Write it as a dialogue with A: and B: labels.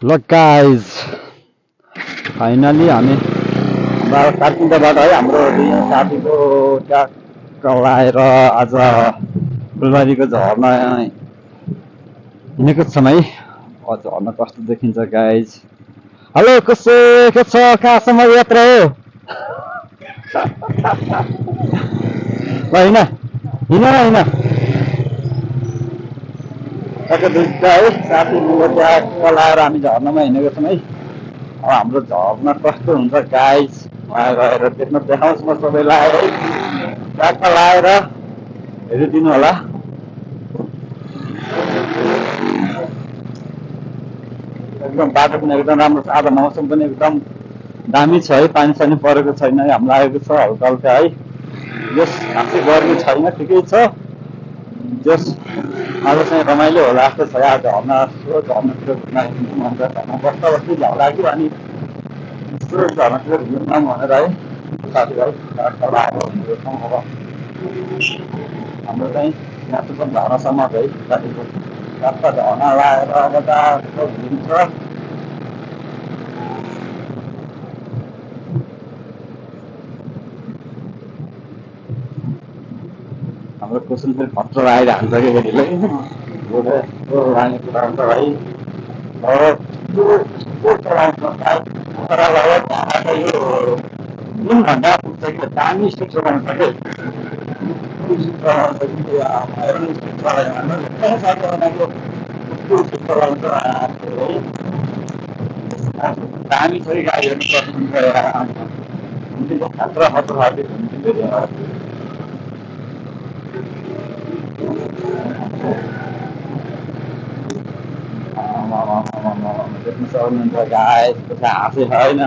A: ल guys finally हामी काठमाडौँबाट है हाम्रो दुई साथीको ट्याक्क लाएर आज फुलबारीको झर्ना हिँडेको छौँ है। झर्ना कस्तो देखिन्छ गाइज। हेलो कसो के छ, कहाँसम्म यात्रा हो? ल हिँड हिँड हिँड टक्क दुईटा है साथी मिलेर ट्याक्क लाएर हामी झर्नामा हिँडेको छौँ है। अब हाम्रो झर्ना कस्तो हुन्छ गाइज उहाँ गएर देखाउँछु म सबैलाई है। ट्याक्क लाएर हेरिदिनु होला। एकदम बाटो पनि एकदम राम्रो छ, आज मौसम पनि एकदम दामी छ है। पानी सानी परेको छैन है, हाम्रो लागेको छ हल्का हल्का है। जस खासै गर्मी छैन, ठिकै छ। जस आज चाहिँ रमाइलो होला जस्तो छ। आज झर्नातिर घुम्न मन छ। घरमा बस्दा बस्दै झ्याउ लाग्यो अनि यसो झर्नातिर घुम्न भनेर है साथीभाइ लगाएको हिँडेको छौँ। अब हाम्रो चाहिँ यहाँसम्म झर्नासम्म है साथीको रास्ता झर्ना लगाएर अब त घुम्छ। हाम्रो क्वेसन फेरि खतरा आएर हान्छ कि केटीलाई लाने कुरा हुन्छ भाइ। यो 3 घन्टा पुग्छ कि दामी स्ट्रिक चलाउनु छ कि दामी छ कि गाडीहरू खतरा खतरा देख्न सक्नुहुन्छ गाइस, कसै हाँसे होइन।